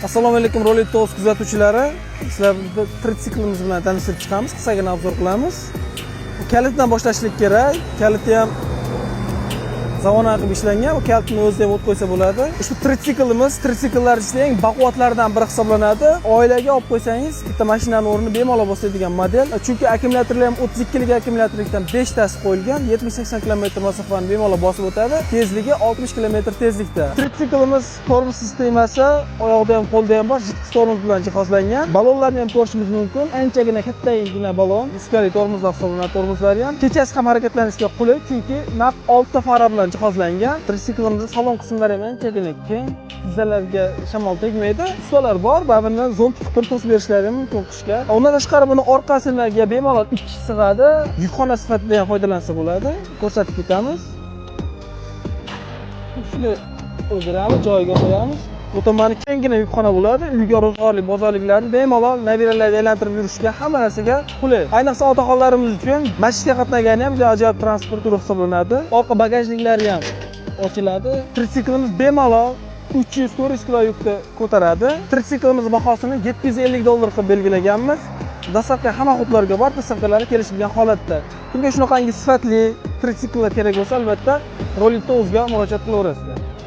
Assalomu alaykum, Rolik To'g'uz kuzatuvchilari. Sizlarni tritsiklimiz bilan tanishtirib chiqamiz, qisqagina обзор qilamiz. Bu kalitdan boshlashlik kerak. Kaliti ham zamonaviy qilib ishlangan. Bu kalitni o'zida ham o't qo'ysa bo'ladi. Ushbu tritsiklimiz tritsikllar ichida eng baquvvatlaridan biri hisoblanadi. Oilaga olib qo'ysangiz, bitta mashinani o'rnini bemalol bosadigan model. Chunki akkumulyatorlar ham 32 lik akkumulyatorlikdan 5 tasi qo'yilgan. 70-80 km masofani bemalol bosib o'tadi. Tezligi 60 km tezlikda. Tritsiklimiz tormoz sistemasi oyoqda ham, qo'lda ham bor, жидкий tormoz bilan jihozlangan. Balonlarni ham ko'rishimiz mumkin. Anchagina kattagina balon, diskali tormozlar hisoblanadi tormozlari ham. Kechasi ham harakatlanishga qulay, chunki naq 6 ta fara bilan jihozlangan. Tritsiklimizni salon qismlari ham anchagina keng. Tizzalarga shamol tegmaydi. Ustalar bor, baribir зонтик qilib to'sib berishlari ham mumkin qishga. Undan tashqari, buni orqasiga bemalol ikki kishi sig'adi. Yukxona sifatida ham foydalansa bo'ladi. Ko'rsatib ketamiz. Shuni o'ldiramiz, joyiga qo'yamiz. Bu tomoni kenggina yukxona bo'ladi. Uyga ro'zg'orlik, bozorliklarni bemalol nabiralarga aylantirib yurishga, hamma narsaga qulay. Ayniqsa otaxonlarimiz uchun masjidga qatnagani ham juda ajoyib transport turi hisoblanadi. Orqa bagajniklari ham ochiladi. Tritsiklimiz bemalol 300-400 kilo yukni ko'taradi. Tritsiklimiz bahosini 750 dollar qilib belgilaganmiz. Доставка hamma hududlarga bor, доставка lari kelishilgan holatda. Kimga shunaqangi sifatli tritsikllar kerak bo'lsa, albatta, Rolik To'g'uzga murojaat qilaverasizlar.